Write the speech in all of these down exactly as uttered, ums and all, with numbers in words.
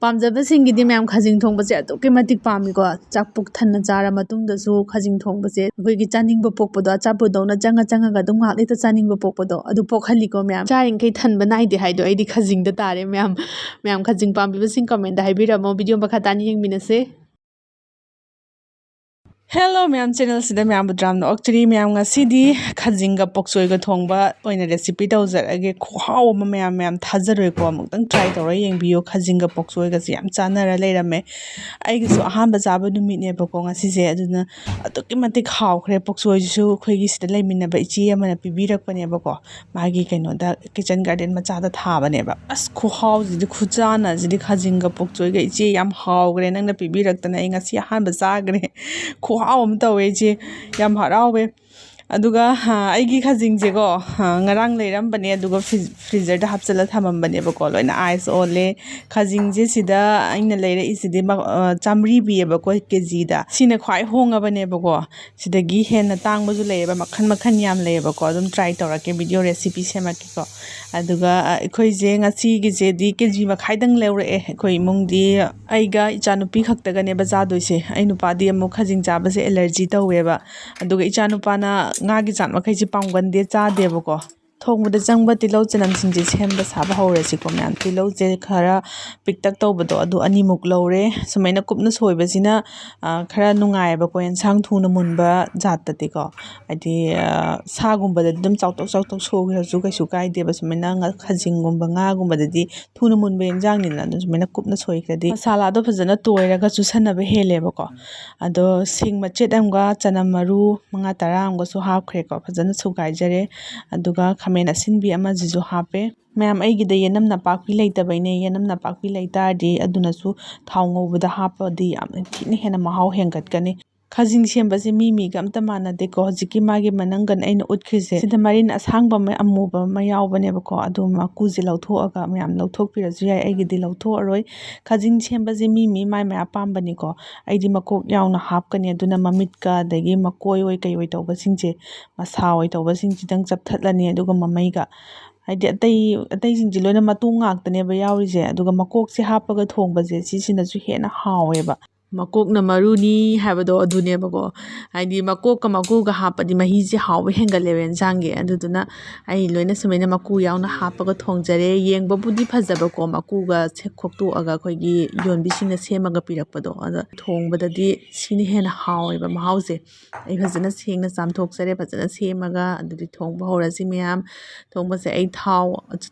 ꯄꯥꯝꯖꯕꯁꯤꯡꯒꯤꯗꯤ ꯃꯌꯥꯝ ꯈꯥꯖꯤꯡ ꯊꯣꯡꯕꯁꯦ ꯑꯗꯨꯛꯀꯤ ꯃꯇꯤꯛ ꯄꯥꯝꯃꯤꯀꯣ꯫ ꯆꯥꯛ ꯄꯨꯛ ꯊꯟꯅ ꯆꯥꯔ ꯃꯇꯨꯡꯗꯁꯨ ꯈꯥꯖꯤꯡ ꯊꯣꯡꯕꯁꯦ ꯑꯩꯈꯣꯏꯒꯤ ꯆꯥꯅꯤꯡꯕ ꯄꯣꯛꯄꯗꯣ, ꯑꯆꯥꯄꯣꯠꯗꯧꯅ ꯆꯪꯉ ꯆꯪꯉꯒ ꯑꯗꯨꯝ ꯉꯥꯏꯍꯥꯛ ꯂꯩꯇ ꯆꯥꯅꯤꯡꯕ ꯄꯣꯛꯄꯗꯣ ꯑꯗꯨ ꯄꯣꯛꯍꯜꯂꯤꯀꯣ ꯃꯌꯥꯝ꯫ ꯆꯥꯔꯤꯡꯈꯩ ꯊꯟꯕ ꯅꯥꯏꯗꯦ ꯍꯥꯏꯗꯣ ꯑꯩꯗꯤ ꯈꯥꯖꯤꯡꯗ ꯇꯥꯔꯦ ꯃꯌꯥꯝ꯫ ꯃꯌꯥꯝ ꯈꯥꯖꯤꯡ ꯄꯥꯝꯕꯤꯕꯁꯤꯡ comment ꯍꯥꯏꯕꯤꯔꯝꯃꯣ꯫ Video ꯃꯈꯥ ꯇꯥꯅ ꯌꯦꯡꯃꯤꯟꯅꯁꯦ꯫ Hello ꯃꯌꯥꯝ, channel ꯁꯤꯗ ꯃꯌꯥꯝꯕꯨ ꯇꯔꯥꯝꯅ ꯑꯣꯛꯆꯔꯤ꯫ ꯃꯌꯥꯝ, ꯉꯁꯤꯗꯤ ꯈꯥꯖꯤꯡꯒ ꯄꯣꯛꯆꯣꯏꯒ ꯊꯣꯡꯕ ꯑꯣꯏꯅ recipe ꯇꯧꯖꯔꯛꯑꯒꯦ꯫ ꯈꯨꯍꯥꯎ ꯑꯃ ꯃꯌꯥꯝ, ꯃꯌꯥꯝ ꯊꯥꯖꯔꯣꯏꯀꯣ, ꯑꯃꯨꯛꯇꯪ try ꯇꯧꯔ ꯌꯦꯡꯕꯤꯌꯨ꯫ ꯈꯥꯖꯤꯡꯒ ꯄꯣꯛꯆꯣꯏꯒꯁꯦ ꯌꯥꯝ ꯆꯥꯟꯅꯔ ꯂꯩꯔꯝꯃꯦ꯫ ꯑꯩꯒꯤꯁꯨ ꯑꯍꯥꯟꯕ ꯆꯥꯕ ꯅꯨꯃꯤꯠꯅꯦꯕꯀꯣ ꯉꯁꯤꯁꯦ, ꯑꯗꯨꯅ ꯑꯗꯨꯛꯀꯤ ꯃꯇꯤꯛ ꯍꯥꯎꯈ꯭ꯔꯦ꯫ ꯄꯣꯛꯆꯣꯏꯁꯤꯁꯨ ꯑꯩꯈꯣꯏꯒꯤ ꯁꯤꯗ ꯂꯩꯃꯤꯟꯅꯕ ꯏꯆꯦ ꯑꯃꯅ ꯄꯤꯕꯤꯔꯛꯄꯅꯦꯕꯀꯣ꯫ ꯃꯥꯒꯤ ꯀꯩꯅꯣꯗ, kitchen garden ꯃꯆꯥꯗ ꯊꯥꯕꯅꯦꯕ꯫ ꯑꯁ, ꯈꯨꯍꯥꯎꯁꯤꯗꯤ, ꯈꯨꯆꯥꯟꯅꯁꯤꯗꯤ, ꯈꯥꯖꯤꯡꯒ ꯄꯣꯛꯆꯣꯏꯒ꯫ ꯏꯆꯦ, ꯌꯥꯝ ꯍꯥꯎꯈ꯭ꯔꯦ, ꯅꯪꯅ ꯄꯤꯕꯤꯔꯛꯇꯅ ꯑꯩ ꯉꯁꯤ ꯑꯍꯥꯟꯕ ꯆꯥꯈ꯭ꯔꯦ꯫ ꯈꯨꯍꯥꯎ ꯑꯃ ꯇꯧꯋꯦ ꯏꯆꯦ, ꯌꯥꯝ ꯍꯔꯥꯎꯋꯦ꯫ ꯑꯗꯨꯒ, ꯍꯥ, ꯑꯩꯒꯤ ꯈꯥꯖꯤꯡꯁꯦꯀꯣ, ꯍꯥ, ꯉꯔꯥꯡ ꯂꯩꯔꯝꯕꯅꯦ, ꯑꯗꯨꯒ ꯐ꯭ꯔꯤ-, freezer ꯗ ꯍꯥꯞꯆꯤꯜꯂ ꯊꯝꯃꯝꯕꯅꯦꯕꯀꯣ, ꯂꯣꯏꯅ ice ꯑꯣꯜꯂꯦ꯫ ꯈꯥꯖꯤꯡꯁꯦ ꯁꯤꯗ ꯑꯩꯅ ꯂꯩꯔꯛꯏꯁꯤꯗꯤ ꯃ-, ꯑ, ꯆꯥꯃꯔꯤ ꯄꯤꯌꯦꯕꯀꯣ, ꯀꯦꯖꯤꯗ꯫ ꯁꯤꯅ ꯈ꯭ꯋꯥꯏ ꯍꯣꯡꯉꯕꯅꯦꯕꯀꯣ꯫ ꯁꯤꯗꯒꯤ ꯍꯦꯟꯅ ꯇꯥꯡꯕꯁꯨ ꯂꯩꯌꯦꯕ, ꯃꯈꯟ ꯃꯈꯟ ꯌꯥꯝ ꯂꯩꯌꯦꯕꯀꯣ꯫ ꯑꯗꯨꯝ try ꯇꯧꯔꯛꯀꯦ, video recipe ꯁꯦꯝꯃꯛꯀꯦꯀꯣ꯫ ꯑꯗꯨꯒ, ꯑ, ꯑꯩꯈꯣꯏꯁꯦ ꯉꯁꯤꯒꯤꯁꯦꯗꯤ ꯀꯦꯖꯤ ꯃꯈꯥꯏꯗꯪ ꯂꯧꯔꯛꯑꯦ꯫ ꯑꯩꯈꯣꯏ ꯏꯃꯨꯡꯗꯤ ꯑꯩꯒ ꯏꯆꯥꯅꯨꯄꯤ ꯈꯛꯇꯒꯅꯦꯕ ꯆꯥꯗꯣꯏꯁꯦ꯫ ꯑꯩ ꯅꯨꯄꯥꯗꯤ ꯑꯃꯨꯛ ꯈꯥꯖꯤꯡ ꯆꯥꯕꯁꯦ allergy ꯇꯧꯋꯦꯕ꯫ ꯑꯗꯨꯒ ꯏꯆꯥꯅꯨꯄꯥꯅ ꯉꯥꯒꯤ ꯖꯥꯠ ꯃꯈꯩꯁꯦ ꯄꯥꯝꯒꯟꯗꯦ, ꯆꯥꯗꯦꯕꯀꯣ꯫ ꯊꯣꯡꯕꯗ ꯆꯪꯕ ꯇꯤꯜꯍꯧ ꯆꯅꯝꯁꯤꯡꯁꯦ ꯁꯦꯝꯕ ꯁꯥꯕ ꯍꯧꯔꯁꯤꯀꯣ ꯃꯌꯥꯝ꯫ ꯇꯤꯜꯍꯧꯁꯦ ꯈꯔ ꯄꯤꯛꯇꯛ ꯇꯧꯕꯗꯣ, ꯑꯗꯨ ꯑꯅꯤꯃꯨꯛ ꯂꯧꯔꯦ꯫ ꯁꯨꯃꯥꯏꯅ ꯀꯨꯞꯅ ꯁꯣꯏꯕꯁꯤꯅ, ꯑ, ꯈꯔ ꯅꯨꯡꯉꯥꯏꯌꯦꯕꯀꯣ, ꯑꯦꯟꯁꯥꯡ ꯊꯨꯅ ꯃꯨꯟꯕ ꯖꯥꯠꯇꯗꯤꯀꯣ꯫ ꯍꯥꯏꯗꯤ, ꯑ, ꯁꯥꯒꯨꯝꯕꯗꯗꯤ ꯑꯗꯨꯝ ꯆꯥꯎꯇꯛ ꯆꯥꯎꯇꯛ ꯁꯣꯏꯈ꯭ꯔꯁꯨ ꯀꯩꯁꯨ ꯀꯥꯏꯗꯦꯕ꯫ ꯁꯨꯃꯥꯏꯅ ꯉ-, ꯈꯥꯖꯤꯡꯒꯨꯝꯕ, ꯉꯥꯒꯨꯝꯕꯗꯗꯤ ꯊꯨꯅ ꯃꯨꯟꯕ ꯌꯦꯟꯁꯥꯡꯅꯤꯗꯅ, ꯑꯗꯨ ꯁꯨꯃꯥꯏꯅ ꯀꯨꯞꯅ ꯁꯣꯏꯈ꯭ꯔꯗꯤ ꯃꯁꯥꯂꯥꯗꯣ ꯐꯖꯅ ꯇꯣꯏꯔꯒ ꯆꯨꯁꯟꯅꯕ ꯍꯦꯜꯂꯦꯕꯀꯣ꯫ ꯑꯗꯣ ꯁꯤꯡ ꯃꯆꯦꯠ ꯑꯃꯒ ꯆꯅꯝ ꯃꯔꯨ ꯃꯉꯥ ꯇꯔꯥ ꯑꯃꯒꯁꯨ ꯍꯥꯞꯈ꯭ꯔꯦꯀꯣ, ꯐꯖꯅ ꯁꯨꯒꯥꯏꯖꯔꯦ꯫ ꯑꯗꯨꯒ ꯈꯥꯃꯦꯟ ꯑꯁꯤꯟꯕꯤ ꯑꯃꯁꯤꯁꯨ ꯍꯥꯞꯄꯦ꯫ ꯃꯌꯥꯝ, ꯑꯩꯒꯤꯗ ꯌꯦꯅꯝ ꯅꯄꯥꯛꯄꯤ ꯂꯩꯇꯕꯩꯅꯦ꯫ ꯌꯦꯅꯝ ꯅꯄꯥꯛꯄꯤ ꯂꯩꯇꯥꯔꯗꯤ ꯑꯗꯨꯅꯁꯨ ꯊꯥꯎ ꯉꯧꯕꯗ ꯍꯥꯞꯄꯗꯤ ꯌꯥꯝꯅ ꯊꯤꯅ ꯍꯦꯟꯅ ꯃꯍꯥꯎ ꯍꯦꯟꯒꯠꯀꯅꯤ꯫ ꯈꯥꯖꯤꯡ ꯁꯦꯝꯕꯁꯦ ꯃꯤ ꯃꯤꯒ ꯑꯝꯇ ꯃꯥꯟꯅꯗꯦꯀꯣ꯫ ꯍꯧꯖꯤꯛꯀꯤ ꯃꯥꯒꯤ ꯃꯅꯪꯒꯟ ꯑꯩꯅ ꯎꯠꯈ꯭ꯔꯤꯁꯦ, ꯁꯤꯗ ꯃꯔꯤꯟ ꯑꯁꯥꯡꯕ ꯑꯃ, ꯑꯃꯨꯕ ꯑꯃ ꯌꯥꯎꯕꯅꯦꯕꯀꯣ꯫ ꯑꯗꯨ ꯃꯀꯨꯁꯦ ꯂꯧꯊꯣꯛꯑꯒ ꯃꯌꯥꯝ ꯂꯧꯊꯣꯛꯄꯤꯔꯁꯨ ꯌꯥꯏ, ꯑꯩꯒꯤꯗꯤ ꯂꯧꯊꯣꯛꯑꯔꯣꯏ꯫ ꯈꯥꯖꯤꯡ ꯁꯦꯝꯕꯁꯦ ꯃꯤ ꯃꯤ ꯃꯥꯏ ꯃꯥꯏ ꯑꯄꯥꯝꯕꯅꯤꯀꯣ꯫ ꯑꯩꯗꯤ ꯃꯀꯣꯛ ꯌꯥꯎꯅ ꯍꯥꯞꯀꯅꯤ, ꯑꯗꯨꯅ ꯃꯃꯤꯠꯀ ꯑꯗꯒꯤ ꯃꯀꯣꯏ ꯑꯣꯏ ꯀꯩ ꯑꯣꯏ ꯇꯧꯕꯁꯤꯡꯁꯦ, ꯃꯁꯥ ꯑꯣꯏ ꯇꯧꯕꯁꯤꯡꯁꯤꯗꯪ ꯆꯞꯊꯠꯂꯅꯤ, ꯑꯗꯨꯒ ꯃꯃꯩꯒ ꯍꯥꯏꯗꯤ ꯑꯇꯩ ꯑꯇꯩꯁꯤꯡꯁꯦ ꯂꯣꯏꯅ ꯃꯇꯣꯡ ꯉꯥꯛꯇꯅꯦꯕ ꯌꯥꯎꯔꯤꯁꯦ, ꯑꯗꯨꯒ ꯃꯀꯣꯛꯁꯦ ꯍꯥꯞꯄꯒ ꯊꯣꯡꯕꯁꯦ ꯁꯤꯁꯤꯅꯁꯨ ꯍꯦꯟꯅ ꯍꯥꯎꯋꯦꯕ꯫ ꯃꯀꯣꯛꯅ ꯃꯔꯨꯅꯤ ꯍꯥꯏꯕꯗꯣ ꯑꯗꯨꯅꯦꯕꯀꯣ꯫ ꯍꯥꯏꯗꯤ ꯃꯀꯣꯛꯀ ꯃꯀꯨꯒ ꯍꯥꯞꯄꯗꯤ ꯃꯍꯤꯁꯦ ꯍꯥꯎꯕ ꯍꯦꯟꯒꯠꯂꯦꯕ ꯌꯦꯟꯁꯥꯡꯒꯤ꯫ ꯑꯗꯨꯗꯨꯅ ꯑꯩ ꯂꯣꯏꯅ ꯁꯨꯃꯥꯏꯅ ꯃꯀꯨ ꯌꯥꯎꯅ ꯍꯥꯞꯄꯒ ꯊꯣꯡꯖꯔꯦ꯫ ꯌꯦꯡꯕꯕꯨꯗꯤ ꯐꯖꯕꯀꯣ, ꯃꯀꯨꯒ ꯁꯦ-, ꯈꯣꯛꯇꯣꯛꯑꯒ ꯑꯩꯈꯣꯏꯒꯤ ꯌꯣꯟꯕꯤꯁꯤꯡꯅ ꯁꯦꯝꯃꯒ ꯄꯤꯔꯛꯄꯗꯣ, ꯑꯗꯣ ꯊꯣꯡꯕꯗꯗꯤ ꯁꯤꯅ ꯍꯦꯟꯅ ꯍꯥꯎꯋꯦꯕ ꯃꯍꯥꯎꯁꯦ꯫ ꯑꯩ ꯐꯖꯅ ꯁꯦꯡꯅ ꯆꯥꯝꯊꯣꯛꯆꯔꯦ, ꯐꯖꯅ ꯁꯦꯝꯃꯒ ꯑꯗꯨꯗꯤ ꯊꯣꯡꯕ ꯍꯧꯔꯁꯤ ꯃꯌꯥꯝ꯫ ꯊꯣꯡꯕꯁꯦ ꯑꯩ ꯊꯥꯎ,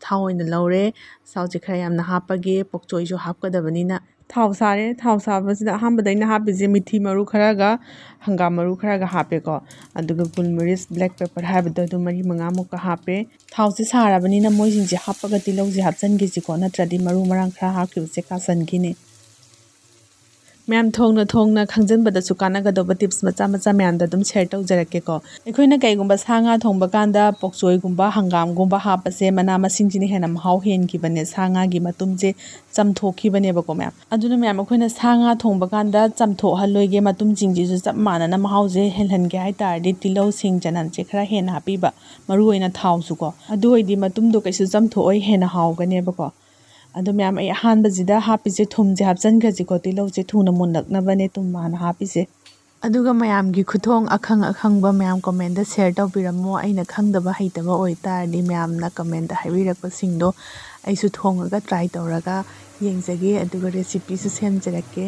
ꯊꯥꯎ ꯑꯣꯏꯅ ꯂꯧꯔꯦ꯫ ꯊꯥꯎꯁꯦ ꯈꯔ ꯌꯥꯝꯅ ꯍꯥꯞꯄꯒꯦ, ꯄꯣꯛꯆꯣꯏꯁꯨ ꯍꯥꯞꯀꯗꯕꯅꯤꯅ꯫ ꯊꯥꯎ ꯁꯥꯔꯦ꯫ ꯊꯥꯎ ꯁꯥꯕꯁꯤꯗ ꯑꯍꯥꯟꯕꯗ ꯑꯩꯅ ꯍꯥꯞꯄꯤꯁꯦ ꯃꯤꯊꯤ ꯃꯔꯨ ꯈꯔꯒ ꯍꯪꯒꯥꯝ ꯃꯔꯨ ꯈꯔꯒ ꯍꯥꯞꯄꯦꯀꯣ꯫ ꯑꯗꯨꯒ ꯒꯨꯜ ꯃꯔꯤꯁ, ꯕ꯭ꯂꯦꯛ ꯄꯦꯄꯔ ꯍꯥꯏꯕꯗꯣ, ꯑꯗꯨ ꯃꯔꯤ ꯃꯉꯥꯃꯨꯛꯀ ꯍꯥꯞꯄꯦ꯫ ꯊꯥꯎꯁꯦ ꯁꯥꯔꯕꯅꯤꯅ ꯃꯣꯏꯁꯤꯡꯁꯦ ꯍꯥꯞꯄꯒ ꯇꯤꯜꯍꯧꯁꯦ ꯍꯥꯞꯆꯤꯟꯈꯤꯁꯤꯀꯣ, ꯅꯠꯇ꯭ꯔꯗꯤ ꯃꯔꯨ ꯃꯔꯥꯡ ꯈꯔ ꯍꯥꯞꯈꯤꯕꯁꯦ ꯀꯥꯁꯟꯈꯤꯅꯤ꯫ ꯃꯌꯥꯝ, ꯊꯣꯡꯅ ꯊꯣꯡꯅ ꯈꯪꯖꯤꯟꯕꯗꯁꯨ ꯀꯥꯟꯅꯒꯗꯧꯕ ꯇꯤꯞꯁ ꯃꯆꯥ ꯃꯆꯥ ꯃꯌꯥꯝꯗꯣ ꯑꯗꯨꯝ ꯁꯦꯌꯔ ꯇꯧꯖꯔꯛꯀꯦꯀꯣ꯫ ꯑꯩꯈꯣꯏꯅ ꯀꯩꯒꯨꯝꯕ ꯁꯥ ꯉꯥ ꯊꯣꯡꯕ ꯀꯥꯟꯗ ꯄꯣꯛꯆꯣꯏꯒꯨꯝꯕ, ꯍꯪꯒꯥꯝꯒꯨꯝꯕ ꯍꯥꯞꯄꯁꯦ, ꯃꯅꯥ ꯃꯁꯤꯡꯁꯤꯅ ꯍꯦꯟꯅ ꯃꯍꯥꯎ ꯍꯦꯟꯈꯤꯕꯅꯦ, ꯁꯥ ꯉꯥꯒꯤ ꯃꯇꯨꯝꯁꯦ ꯆꯝꯊꯣꯛꯈꯤꯕꯅꯦꯕꯀꯣ ꯃꯌꯥꯝ꯫ ꯑꯗꯨꯅ ꯃꯌꯥꯝ, ꯑꯩꯈꯣꯏꯅ ꯁꯥ ꯉꯥ ꯊꯣꯡꯕ ꯀꯥꯟꯗ ꯆꯝꯊꯣꯛꯍꯜꯂꯣꯏꯒꯦ, ꯃꯇꯨꯝꯁꯤꯡꯁꯤꯁꯨ ꯆꯞ ꯃꯥꯟꯅꯅ ꯃꯍꯥꯎꯁꯦ ꯍꯦꯜꯍꯟꯒꯦ ꯍꯥꯏ ꯇꯥꯔꯗꯤ ꯇꯤꯜꯍꯧ, ꯁꯤꯡ, ꯆꯅꯝꯁꯦ ꯈꯔ ꯍꯦꯟꯅ ꯍꯥꯞꯄꯤꯕ, ꯃꯔꯨꯑꯣꯏꯅ ꯊꯥꯎꯁꯨꯀꯣ꯫ ꯑꯗꯨ ꯑꯣꯏꯗꯤ ꯃꯇꯨꯝꯗꯣ ꯀꯩꯁꯨ ꯆꯝꯊꯣꯛꯑꯣꯏ, ꯍꯦꯟꯅ ꯍꯥꯎꯒꯅꯦꯕꯀꯣ꯫ ꯑꯗꯣ ꯃꯌꯥꯝ, ꯑꯩ ꯑꯍꯥꯟꯕꯁꯤꯗ ꯍꯥꯞꯄꯤꯁꯦ ꯊꯨꯝꯁꯦ ꯍꯥꯞꯆꯤꯟꯈ꯭ꯔꯁꯤꯀꯣ, ꯇꯤꯜꯍꯧꯁꯦ ꯊꯨꯅ ꯃꯨꯜꯂꯛꯅꯕꯅꯦ ꯊꯨꯝ ꯍꯥꯟꯅ ꯍꯥꯞꯄꯤꯁꯦ꯫ ꯑꯗꯨꯒ ꯃꯌꯥꯝꯒꯤ ꯈꯨꯊꯣꯡ ꯑꯈꯪ ꯑꯈꯪꯕ ꯃꯌꯥꯝ ꯀꯣꯃꯦꯟꯗ ꯁꯦꯌꯔ ꯇꯧꯕꯤꯔꯝꯃꯣ꯫ ꯑꯩꯅ ꯈꯪꯗꯕ ꯍꯩꯇꯕ ꯑꯣꯏꯇꯥꯔꯗꯤ ꯃꯌꯥꯝꯅ ꯀꯃꯦꯟꯗ ꯍꯥꯏꯕꯤꯔꯛꯄꯁꯤꯡꯗꯣ ꯑꯩꯁꯨ ꯊꯣꯡꯉꯒ ꯇ꯭ꯔꯥꯏ ꯇꯧꯔꯒ ꯌꯦꯡꯖꯒꯦ, ꯑꯗꯨꯒ ꯔꯦꯁꯤꯄꯤꯁꯨ ꯁꯦꯝꯖꯔꯛꯀꯦ꯫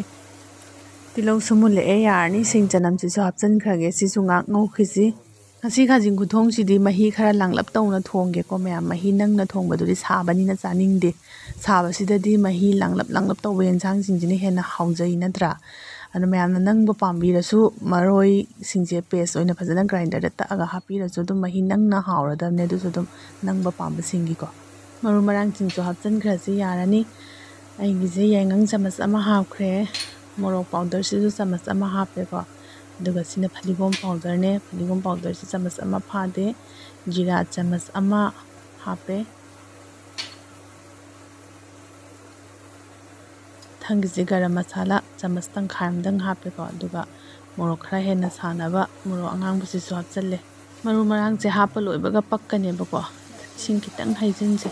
ꯇꯤꯜꯍꯧꯁꯨ ꯃꯨꯜꯂꯛꯑꯦ, ꯌꯥꯔꯅꯤ꯫ ꯁꯤꯡ ꯆꯅꯝꯁꯤꯁꯨ ꯍꯥꯞꯆꯤꯟꯈ꯭ꯔꯒꯦ꯫ ꯁꯤꯁꯨ ꯉꯥꯛ ꯉꯧꯈꯤꯁꯤ꯫ ꯉꯁꯤ ꯈꯥꯖꯤꯡ ꯈꯨꯊꯣꯡꯁꯤꯗꯤ ꯃꯍꯤ ꯈꯔ ꯂꯥꯡꯂꯞ ꯇꯧꯅ ꯊꯣꯡꯒꯦꯀꯣ ꯃꯌꯥꯝ꯫ ꯃꯍꯤ ꯅꯪꯅ ꯊꯣꯡꯕꯗꯨꯗꯤ ꯁꯥꯕꯅꯤꯅ ꯆꯥꯅꯤꯡꯗꯦ꯫ ꯁꯥꯕꯁꯤꯗꯗꯤ ꯃꯍꯤ ꯂꯥꯡꯂꯞ ꯂꯥꯡꯂꯞ ꯇꯧꯕ ꯌꯦꯟꯁꯥꯡꯁꯤꯡꯁꯤꯅ ꯍꯦꯟꯅ ꯍꯥꯎꯖꯩ ꯅꯠꯇ꯭ꯔꯥ? ꯑꯗꯣ ꯃꯌꯥꯝꯅ ꯅꯪꯕ ꯄꯥꯝꯕꯤꯔꯁꯨ ꯃꯔꯣꯏꯁꯤꯡꯁꯦ ꯄꯦꯁ ꯑꯣꯏꯅ ꯐꯖꯅ ꯒ꯭ꯔꯥꯏꯟꯗꯔꯗ ꯇꯛꯑꯒ ꯍꯥꯞꯄꯤꯔꯁꯨ ꯑꯗꯨꯝ ꯃꯍꯤ ꯅꯪꯅ ꯍꯥꯎꯔꯗꯕꯅꯦ꯫ ꯑꯗꯨꯁꯨ ꯑꯗꯨꯝ ꯅꯪꯕ ꯄꯥꯝꯕꯁꯤꯡꯒꯤꯀꯣ꯫ ꯃꯔꯨ ꯃꯔꯥꯡꯁꯤꯡꯁꯨ ꯍꯥꯞꯆꯤꯟꯈ꯭ꯔꯁꯤ, ꯌꯥꯔꯅꯤ꯫ ꯑꯩꯒꯤꯁꯦ ꯌꯥꯏꯉꯪ ꯆꯥꯃꯁ ꯑꯃ ꯍꯥꯞꯈ꯭ꯔꯦ, ꯃꯣꯔꯣꯛ ꯄꯥꯎꯗꯔꯁꯤꯁꯨ ꯆꯥꯃꯁ ꯑꯃ ꯍꯥꯞꯄꯦꯀꯣ꯫ ꯑꯗꯨꯒ ꯁꯤꯅ ꯐꯗꯤꯒꯣꯝ ꯄꯥꯎꯗꯔꯅꯦ, ꯐꯗꯤꯒꯣꯝ ꯄꯥꯎꯗꯔꯁꯤ ꯆꯥꯃꯁ ꯑꯃ ꯐꯥꯗꯦ꯫ ꯖꯤꯔꯥ ꯆꯥꯃꯁ ꯑꯃ ꯍꯥꯞꯄꯦ꯫ ꯃꯊꯪꯒꯤꯁꯦ ꯒꯔꯝ ꯃꯁꯥꯂꯥ ꯆꯥꯃꯁ ꯇꯪꯈꯥꯏ ꯑꯃꯗꯪ ꯍꯥꯞꯄꯦꯀꯣ꯫ ꯑꯗꯨꯒ ꯃꯣꯔꯣꯛ ꯈꯔ ꯍꯦꯟꯅ ꯁꯥꯅꯕ ꯃꯣꯔꯣꯛ ꯑꯉꯥꯡꯕꯁꯤꯁꯨ ꯍꯥꯞꯆꯜꯂꯦ꯫ ꯃꯔꯨ ꯃꯔꯥꯡꯁꯦ ꯍꯥꯞꯄ ꯂꯣꯏꯕꯒ ꯄꯛꯀꯅꯦꯕꯀꯣ꯫ ꯏꯁꯤꯡ ꯈꯤꯇꯪ ꯍꯩꯖꯤꯟꯁꯦ꯫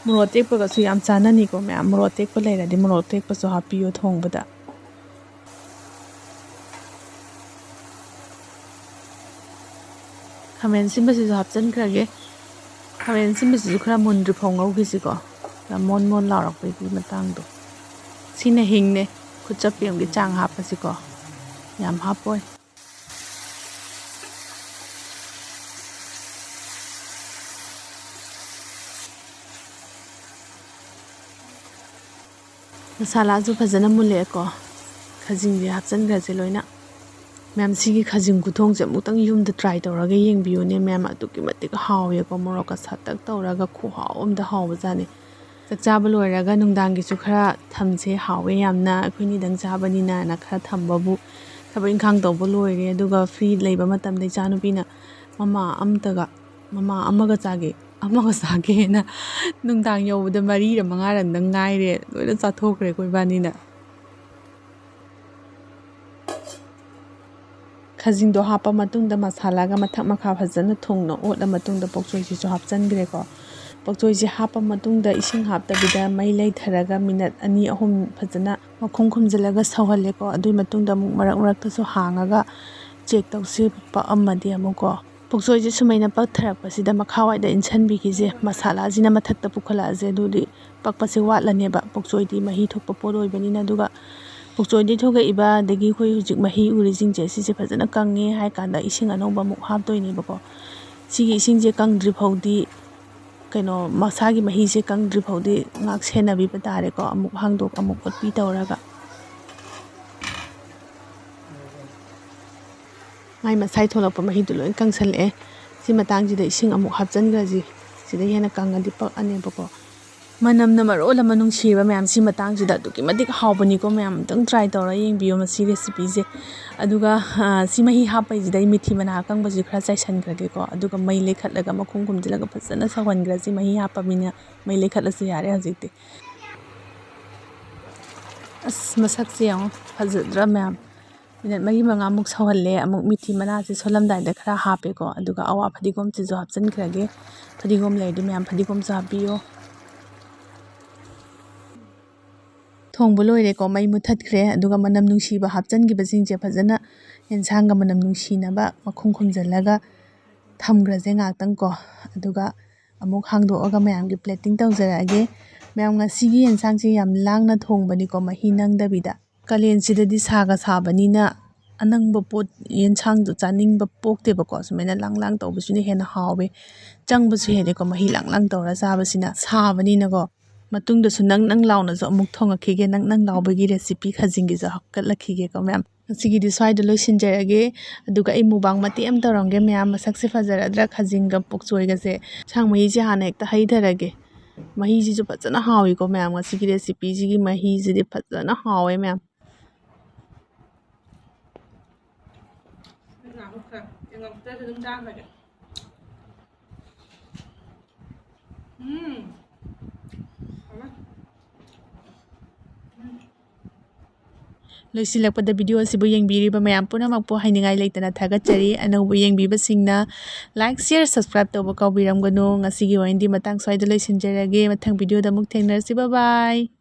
ꯃꯣꯔꯣꯛ ꯑꯇꯦꯛꯄꯒꯁꯨ ꯌꯥꯝ ꯆꯥꯅꯅꯤꯀꯣ ꯃꯌꯥꯝ꯫ ꯃꯣꯔꯣꯛ ꯑꯇꯦꯛꯄ ꯂꯩꯔꯗꯤ ꯃꯣꯔꯣꯛ ꯑꯇꯦꯛꯄꯁꯨ ꯍꯥꯞꯄꯤꯌꯣ ꯊꯣꯡꯕꯗ꯫ ꯈꯥꯃꯦꯟ ꯑꯁꯤꯟꯕꯁꯤꯁꯨ ꯍꯥꯞꯆꯤꯟꯈ꯭ꯔꯒꯦ꯫ ꯈꯥꯃꯦꯟ ꯑꯁꯤꯟꯕꯁꯤꯁꯨ ꯈꯔ ꯃꯨꯟꯗ꯭ꯔꯤ ꯐꯥꯎ ꯉꯧꯈꯤꯁꯤꯀꯣ꯫ ꯈꯔ ꯃꯣꯟ ꯃꯣꯟ ꯂꯥꯎꯔꯛꯄꯒꯤ ꯃꯇꯥꯡꯗꯣ꯫ ꯁꯤꯅ ꯍꯤꯡꯅꯦ꯫ ꯈꯨꯠ ꯆꯞꯄꯤ ꯑꯃꯒꯤ ꯆꯥꯡ ꯍꯥꯞꯄꯁꯤꯀꯣ꯫ ꯌꯥꯝ ꯍꯥꯞꯄꯣꯏ꯫ ꯃꯁꯥꯂꯥꯁꯨ ꯐꯖꯅ ꯃꯨꯜꯂꯛꯑꯦꯀꯣ꯫ ꯈꯥꯖꯤꯡꯁꯦ ꯍꯥꯞꯆꯤꯟꯈ꯭ꯔꯁꯦ ꯂꯣꯏꯅ꯫ ꯃꯌꯥꯝ, ꯁꯤꯒꯤ ꯈꯥꯖꯤꯡ ꯈꯨꯊꯣꯡꯁꯦ ꯑꯃꯨꯛꯇꯪ ꯌꯨꯝꯗ try ꯇꯧꯔꯒ ꯌꯦꯡꯕꯤꯌꯨꯅꯦ ꯃꯌꯥꯝ꯫ ꯑꯗꯨꯛꯀꯤ ꯃꯇꯤꯛ ꯍꯥꯎꯋꯦꯀꯣ꯫ ꯃꯣꯔꯣꯛꯀ ꯁꯥꯇꯛ ꯇꯧꯔꯒ ꯈꯨꯍꯥꯎ ꯑꯃꯗ ꯍꯥꯎꯕꯖꯥꯠꯅꯤ꯫ ꯆꯥꯛ ꯆꯥꯕ ꯂꯣꯏꯔꯒ ꯅꯨꯡꯗꯥꯡꯒꯤꯁꯨ ꯈꯔ ꯊꯝꯁꯦ, ꯍꯥꯎꯋꯦ ꯌꯥꯝꯅ, ꯑꯩꯈꯣꯏꯅꯤꯗꯪ ꯆꯥꯕꯅꯤꯅꯅ ꯈꯔ ꯊꯝꯕꯕꯨ꯫ ꯊꯕꯛ ꯏꯪꯈꯥꯡ ꯇꯧꯕ ꯂꯣꯏꯔꯦ, ꯑꯗꯨꯒ free ꯂꯩꯕ ꯃꯇꯝꯗ ꯏꯆꯥꯅꯨꯄꯤꯅ ꯃꯃꯥ ꯑꯝꯇꯒ, ꯃꯃꯥ ꯑꯃꯒ ꯆꯥꯒꯦ, ꯑꯃꯒ ꯆꯥꯒꯦꯅ ꯅꯨꯡꯗꯥꯡ ꯌꯧꯕꯗ ꯃꯔꯤꯔ ꯃꯉꯥꯔ ꯉꯥꯏꯔꯦ, ꯂꯣꯏꯅ ꯆꯥꯊꯣꯛꯈ꯭ꯔꯦꯀꯣ ꯏꯕꯥꯅꯤꯅ꯫ ꯈꯥꯖꯤꯡꯗꯣ ꯍꯥꯞꯄ ꯃꯇꯨꯡꯗ ꯃꯁꯥꯂꯥꯒ ꯃꯊꯛ ꯃꯈꯥ ꯐꯖꯅ ꯊꯨꯡꯅ ꯑꯣꯠꯂ ꯃꯇꯨꯡꯗ ꯄꯣꯛꯆꯣꯏꯁꯤꯁꯨ ꯍꯥꯞꯆꯤꯟꯈ꯭ꯔꯦꯀꯣ꯫ ꯄꯣꯛꯆꯣꯏꯁꯤ ꯍꯥꯞꯄ ꯃꯇꯨꯡꯗ ꯏꯁꯤꯡ ꯍꯥꯞꯇꯕꯤꯗ ꯃꯩ ꯂꯩꯊꯔꯒ ꯃꯤꯅꯠ ꯑꯅꯤ ꯑꯍꯨꯝ ꯐꯖꯅ ꯃꯈꯨꯝ ꯈꯨꯝꯖꯤꯜꯂꯒ ꯁꯧꯍꯜꯂꯦꯀꯣ꯫ ꯑꯗꯨꯒꯤ ꯃꯇꯨꯡꯗ ꯑꯃꯨꯛ ꯃꯔꯛ ꯃꯔꯛꯇꯁꯨ ꯍꯥꯡꯉꯒ check ꯇꯧꯁꯤ, ꯄꯛꯑꯝꯃꯗꯤ ꯑꯃꯨꯛꯀꯣ꯫ ꯄꯣꯛꯆꯣꯏꯁꯦ ꯁꯨꯃꯥꯏꯅ ꯄꯛꯊꯔꯛꯄꯁꯤꯗ ꯃꯈꯥꯋꯥꯏꯗ ꯏꯟꯁꯤꯟꯕꯤꯈꯤꯁꯦ, ꯃꯁꯥꯂꯥꯁꯤꯅ ꯃꯊꯛꯇ ꯄꯨꯈꯠꯂꯛꯑꯁꯦ, ꯑꯗꯨꯗꯤ ꯄꯛꯄꯁꯦ ꯋꯥꯠꯂꯅꯦꯕ꯫ ꯄꯣꯛꯆꯣꯏꯗꯤ ꯃꯍꯤ ꯊꯣꯛꯄ ꯄꯣꯠ ꯑꯣꯏꯕꯅꯤꯅ꯫ ꯑꯗꯨꯒ ꯄꯣꯛꯆꯣꯏꯗꯒꯤ ꯊꯣꯛꯂꯛꯏꯕ, ꯑꯗꯒꯤ ꯑꯩꯈꯣꯏ ꯍꯧꯖꯤꯛ ꯃꯍꯤ ꯎꯔꯤꯁꯤꯡꯁꯦ, ꯁꯤꯁꯦ ꯐꯖꯅ ꯀꯪꯉꯦ ꯍꯥꯏ ꯀꯥꯟꯗ ꯏꯁꯤꯡ ꯑꯅꯧꯕ ꯑꯃꯨꯛ ꯍꯥꯞꯇꯣꯏꯅꯦꯕꯀꯣ꯫ ꯁꯤꯒꯤ ꯏꯁꯤꯡꯁꯦ ꯀꯪꯗ꯭ꯔꯤ ꯐꯥꯎꯗꯤ, ꯀꯩꯅꯣ, ꯃꯁꯥꯒꯤ ꯃꯍꯤꯁꯦ ꯀꯪꯗ꯭ꯔꯤ ꯐꯥꯎꯗꯤ ꯉꯥꯛ ꯁꯦꯟꯅꯕꯤꯕ ꯇꯥꯔꯦꯀꯣ꯫ ꯑꯃꯨꯛ ꯍꯥꯡꯗꯣꯛ, ꯑꯃꯨꯛ ꯑꯣꯠꯄꯤ ꯇꯧꯔꯒ꯫ ꯃꯥꯏ ꯃꯁꯥꯏ ꯊꯣꯛꯂꯛꯄ ꯃꯍꯤꯗꯨ ꯂꯣꯏ ꯀꯪꯁꯜꯂꯛꯑꯦ꯫ ꯁꯤ ꯃꯇꯥꯡꯁꯤꯗ ꯏꯁꯤꯡ ꯑꯃꯨꯛ ꯍꯥꯞꯆꯤꯟꯈ꯭ꯔꯁꯤ꯫ ꯁꯤꯗ ꯍꯦꯟꯅ ꯀꯪꯉꯗꯤ ꯄꯛꯑꯅꯦꯕꯀꯣ꯫ ꯃꯅꯝꯅ ꯃꯔꯣꯜ ꯑꯃ ꯅꯨꯡꯁꯤꯔꯕ ꯃꯌꯥꯝ, ꯁꯤ ꯃꯇꯥꯡꯁꯤꯗ ꯑꯗꯨꯛꯀꯤ ꯃꯇꯤꯛ ꯍꯥꯎꯕꯅꯤꯀꯣ ꯃꯌꯥꯝ꯫ ꯑꯃꯨꯛꯇꯪ try ꯇꯧꯔ ꯌꯦꯡꯕꯤꯌꯣ ꯃꯁꯤ recipeꯁꯦ꯫ ꯑꯗꯨꯒ, ꯑ, ꯁꯤ ꯃꯍꯤ ꯍꯥꯞꯄꯩꯁꯤꯗ ꯑꯩ ꯃꯤꯊꯤ ꯃꯅꯥ ꯑꯀꯪꯕꯁꯤ ꯈꯔ ꯆꯥꯏꯁꯟꯈ꯭ꯔꯒꯦꯀꯣ꯫ ꯑꯗꯨꯒ ꯃꯩ ꯂꯩꯈꯠꯂꯒ ꯃꯈꯨꯝ ꯈꯨꯝꯖꯤꯜꯂꯒ ꯐꯖꯅ ꯁꯧꯍꯟꯈ꯭ꯔꯁꯤ꯫ ꯃꯍꯤ ꯍꯥꯞꯄꯃꯤꯅ ꯃꯩ ꯂꯩꯈꯠꯂꯁꯨ ꯌꯥꯔꯦ ꯍꯧꯖꯤꯛꯇꯤ꯫ ꯑꯁ, ꯃꯁꯛꯁꯦ ꯌꯦꯡꯉꯣ, ꯐꯖꯗ꯭ꯔꯥ ꯃꯌꯥꯝ? ꯃꯤꯅꯠ ꯃꯔꯤ ꯃꯉꯥꯃꯨꯛ ꯁꯧꯍꯜꯂꯦ꯫ ꯑꯃꯨꯛ ꯃꯤꯊꯤ ꯃꯅꯥꯁꯦ ꯁꯣꯜꯂꯝꯗꯥꯏꯗ ꯈꯔ ꯍꯥꯞꯄꯦꯀꯣ꯫ ꯑꯗꯨꯒ ꯑꯋꯥ ꯐꯗꯤꯒꯣꯝꯁꯤꯁꯨ ꯍꯥꯞꯆꯤꯟꯈ꯭ꯔꯒꯦ꯫ ꯐꯗꯤꯒꯣꯝ ꯂꯩꯔꯗꯤ ꯃꯌꯥꯝ ꯐꯗꯤꯒꯣꯝꯁꯨ ꯍꯥꯞꯄꯤꯌꯣ꯫ ꯊꯣꯡꯕ ꯂꯣꯏꯔꯦꯀꯣ, ꯃꯩ ꯃꯨꯊꯠꯈ꯭ꯔꯦ꯫ ꯑꯗꯨꯒ ꯃꯅꯝ ꯅꯨꯡꯁꯤꯕ ꯍꯥꯞꯆꯤꯟꯈꯤꯕꯁꯤꯡꯁꯦ ꯐꯖꯅ ꯑꯦꯟꯁꯥꯡꯒ ꯃꯅꯝ ꯅꯨꯡꯁꯤꯅꯕ ꯃꯈꯨꯝ ꯈꯨꯝꯖꯤꯜꯂꯒ ꯊꯝꯈ꯭ꯔꯁꯦ ꯉꯥꯏꯍꯥꯛꯇꯪ ꯀꯣ꯫ ꯑꯗꯨꯒ ꯑꯃꯨꯛ ꯍꯥꯡꯗꯣꯛꯑꯒ ꯃꯌꯥꯝꯒꯤ plating ꯇꯧꯖꯔꯛꯑꯒꯦ꯫ ꯃꯌꯥꯝ, ꯉꯁꯤꯒꯤ ꯌꯦꯟꯁꯥꯡꯁꯦ ꯌꯥꯝ ꯂꯥꯡꯅ ꯊꯣꯡꯕꯅꯤꯀꯣ, ꯃꯍꯤ ꯅꯪꯗꯕꯤꯗ꯫ ꯀꯥꯂꯦꯟꯁꯤꯗꯗꯤ ꯁꯥꯒ ꯁꯥꯕꯅꯤꯅ ꯑꯅꯪꯕ ꯄꯣꯠ, ꯌꯦꯟꯁꯥꯡꯗꯣ ꯆꯥꯅꯤꯡꯕ ꯄꯣꯛꯇꯦꯕꯀꯣ꯫ ꯁꯨꯃꯥꯏꯅ ꯂꯥꯡ ꯂꯥꯡ ꯇꯧꯕꯁꯤꯅ ꯍꯦꯟꯅ ꯍꯥꯎꯋꯦ, ꯆꯪꯕꯁꯨ ꯍꯦꯜꯂꯦꯀꯣ, ꯃꯍꯤ ꯂꯥꯡ ꯂꯥꯡ ꯇꯧꯔ ꯆꯥꯕꯁꯤꯅ꯫ ꯁꯥꯕꯅꯤꯅꯀꯣ, ꯃꯇꯨꯡꯗꯁꯨ ꯅꯪ ꯅꯪ ꯂꯥꯎꯅꯁꯨ ꯑꯃꯨꯛ ꯊꯣꯡꯉꯛꯈꯤꯒꯦ꯫ ꯅꯪ ꯅꯪ ꯂꯥꯎꯕꯒꯤ recipe ꯈꯥꯖꯤꯡꯒꯤꯁꯨ ꯍꯥꯞꯀꯠꯂꯛꯈꯤꯒꯦꯀꯣ ꯃꯌꯥꯝ꯫ ꯉꯁꯤꯒꯤꯗꯤ ꯁ꯭ꯋꯥꯏꯗ ꯂꯣꯏꯁꯤꯟꯖꯔꯒꯦ꯫ ꯑꯗꯨꯒ ꯑꯩ mukbang ꯃꯇꯦꯛ ꯑꯃ ꯇꯧꯔꯝꯒꯦ ꯃꯌꯥꯝ꯫ ꯃꯁꯛꯁꯦ ꯐꯖꯔꯗ꯭ꯔꯥ? ꯈꯥꯖꯤꯡꯒ ꯄꯣꯛꯆꯣꯏꯒꯁꯦ꯫ ꯁꯥꯡ ꯃꯍꯤꯁꯦ ꯍꯥꯟꯅ ꯍꯦꯛꯇ ꯍꯩꯊꯔꯒꯦ꯫ ꯃꯍꯤꯁꯤꯁꯨ ꯐꯖꯅ ꯍꯥꯎꯏꯀꯣ ꯃꯌꯥꯝ꯫ ꯉꯁꯤꯒꯤ recipeꯁꯤꯒꯤ ꯃꯍꯤꯁꯤꯗꯤ ꯐꯖꯅ ꯍꯥꯎꯋꯦ ꯃꯌꯥꯝ꯫ ꯉꯥꯏꯈꯣ, ꯈꯔ ꯌꯦꯡꯉꯛꯇ꯭ꯔꯁꯨ ꯑꯗꯨꯝ ꯆꯥꯈ꯭ꯔꯒꯦ꯫ ꯎꯝ꯫ ꯍꯥꯎꯋꯦ꯫ ꯎꯝ꯫ ꯂꯣꯏꯁꯤꯜꯂꯛꯄꯗ video ꯑꯁꯤꯕꯨ ꯌꯦꯡꯕꯤꯔꯤꯕ ꯃꯌꯥꯝ ꯄꯨꯝꯅꯃꯛꯄꯨ ꯍꯥꯏꯅꯤꯡꯉꯥꯏ ꯂꯩꯇꯅ ꯊꯥꯒꯠꯆꯔꯤ꯫ ꯑꯅꯧꯕ ꯌꯦꯡꯕꯤꯕꯁꯤꯡꯅ like, share, subscribe ꯇꯧꯕ ꯀꯥꯎꯕꯤꯔꯝꯒꯅꯨ꯫ ꯉꯁꯤꯒꯤ ꯑꯣꯏꯅꯗꯤ ꯃꯇꯥꯡ ꯁ꯭ꯋꯥꯏꯗ ꯂꯣꯏꯁꯤꯟꯖꯔꯒꯦ꯫ ꯃꯊꯪ videoꯗ ꯑꯃꯨꯛ ꯊꯦꯡꯅꯔꯁꯤ꯫ Bye bye꯫